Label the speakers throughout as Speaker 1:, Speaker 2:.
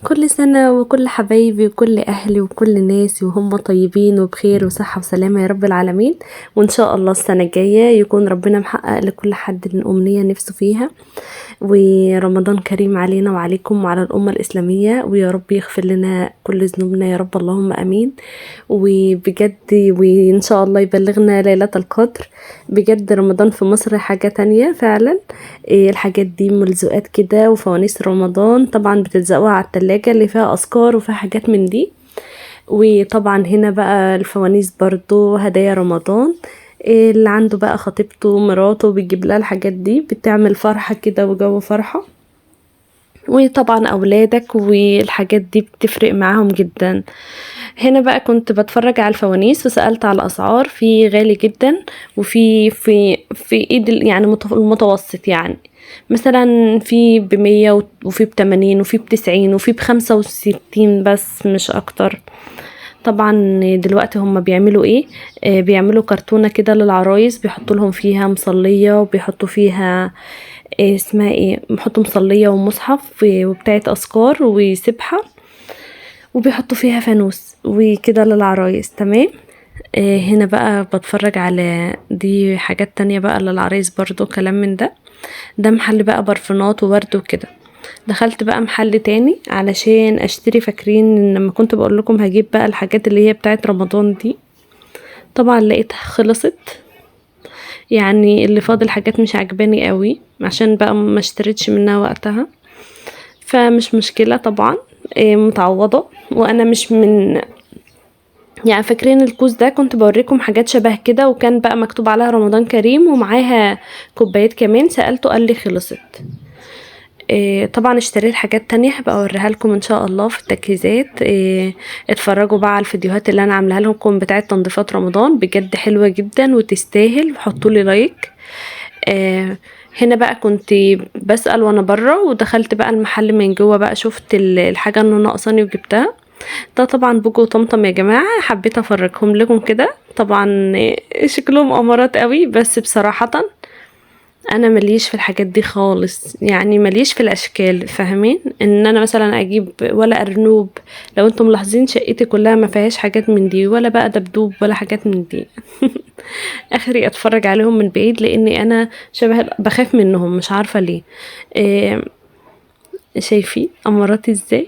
Speaker 1: كل سنة وكل حبايبي وكل أهلي وكل ناسي وهم طيبين وبخير وصحة وسلامة يا رب العالمين. وإن شاء الله السنة الجاية يكون ربنا محقق لكل حد الأمنية نفسه فيها. ورمضان كريم علينا وعليكم وعلى الأمة الإسلامية، ويا رب يغفر لنا كل ذنوبنا يا رب، اللهم أمين. وبجد وإن شاء الله يبلغنا ليلة القدر. بجد رمضان في مصر حاجة تانية فعلا. الحاجات دي ملزوقات كده وفوانيس رمضان طبعا بتلزقوها على التلاجة اللي فيها أذكار وفيها حاجات من دي. وطبعا هنا بقى الفوانيس برضو هدايا رمضان، اللي عنده بقى خطيبته مراته بيجيب لها الحاجات دي، بتعمل فرحة كده وجو فرحة. وطبعا اولادك والحاجات دي بتفرق معاهم جدا. هنا بقى كنت بتفرج على الفوانيس وسألت على الاسعار، في غالي جدا وفي في في ايد يعني المتوسط، يعني مثلا في ب100 وفي ب80 وفي ب90 وفي ب65 بس مش اكتر. طبعا دلوقتي هم بيعملوا ايه؟ بيعملوا كرتونة كده للعرايس، بيحطوا لهم فيها مصلية وبيحطوا فيها إيه اسمها ايه، بيحطوا مصلية ومصحف وبتاعة اذكار وسبحة، وبيحطوا فيها فانوس وكده للعرايس. تمام. هنا بقى بتفرج على دي حاجات تانية بقى للعرايس برضو كلام من ده. ده محل بقى برفانات وورد وكده. دخلت بقى محل تاني علشان اشتري، فاكرين لما كنت بقول لكم هجيب بقى الحاجات اللي هي بتاعت رمضان دي، طبعا لقيتها خلصت. يعني اللي فاضل حاجات مش عجباني قوي عشان بقى ما اشتريتش منها وقتها، فمش مشكلة طبعا، متعوضة. وانا مش من يعني فاكرين الكوز ده كنت بوريكم حاجات شبه كده، وكان بقى مكتوب عليها رمضان كريم ومعاها كوبايات كمان، سألته قال لي خلصت. طبعا اشتريت حاجات تانية هبقى اوريها لكم ان شاء الله في التجهيزات. اتفرجوا بقى على الفيديوهات اللي انا عاملاها لكم بتاعه تنظيفات رمضان، بجد حلوة جدا وتستاهل، وحطوا لي لايك. هنا بقى كنت بسأل وانا بره، ودخلت بقى المحل من جوه بقى شفت الحاجة اللي ناقصاني وجبتها. ده طبعا بوجو وطمطم يا جماعة، حبيت افرجهم لكم كده. طبعا شكلهم امارات قوي، بس بصراحة انا ماليش في الحاجات دي خالص، يعني ماليش في الاشكال، فاهمين ان انا مثلا اجيب ولا ارنوب. لو انتم ملاحظين شقتي كلها ما فيهاش حاجات من دي، ولا بقى دبدوب ولا حاجات من دي. اخري اتفرج عليهم من بعيد لاني انا شبه بخاف منهم، مش عارفه ليه. شايفين اماراتي ازاي؟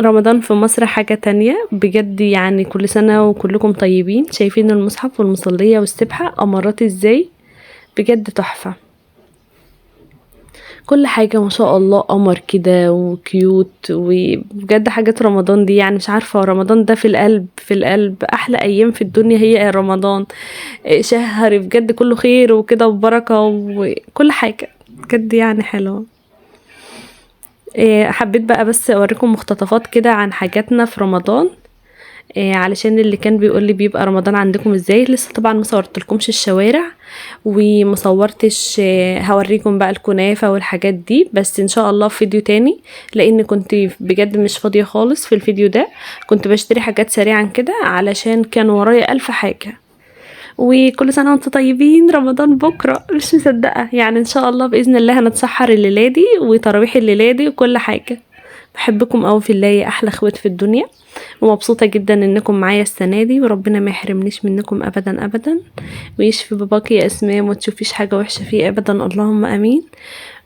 Speaker 1: رمضان في مصر حاجة تانية بجد، يعني كل سنة وكلكم طيبين. شايفين المصحف والمصلية والسبحة اماراتي ازاي؟ بجد تحفة، كل حاجة ما شاء الله قمر كده وكيوت. وبجد حاجات رمضان دي يعني مش عارفة، رمضان ده في القلب، في القلب أحلى أيام في الدنيا هي رمضان. شهر بجد كله خير وكده وبركة وكل حاجة بجد يعني حلوة. حبيت بقى بس أوريكم مقتطفات كده عن حاجاتنا في رمضان، علشان اللي كان بيقول لي بيبقى رمضان عندكم ازاي. لسه طبعا ما صورتلكمش الشوارع وما صورتش، هوريكم بقى الكنافة والحاجات دي، بس ان شاء الله في فيديو تاني، لان كنت بجد مش فاضية خالص في الفيديو ده. كنت بشتري حاجات سريعا كده علشان كان ورايا 1000 حاجة. وكل سنة وانتم طيبين، رمضان بكرة مش مصدقة، يعني ان شاء الله بإذن الله هنتسحر الليلة دي وتراويح الليلة دي وكل حاجة. بحبكم قوي في الله يا احلى اخوات في الدنيا، ومبسوطة جدا انكم معايا السنة دي، وربنا ما يحرمنيش منكم ابدا ابدا، ويشفي باباكي يا اسماء وما تشوفيش حاجة وحشة فيه ابدا، اللهم امين.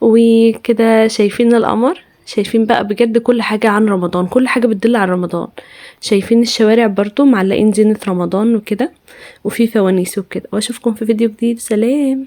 Speaker 1: وكده شايفين القمر، شايفين بقى بجد كل حاجة عن رمضان، كل حاجة بتدل على رمضان. شايفين الشوارع برضو معلقين زينة رمضان وكده، وفي فوانيس وكده. واشوفكم في فيديو جديد، سلام.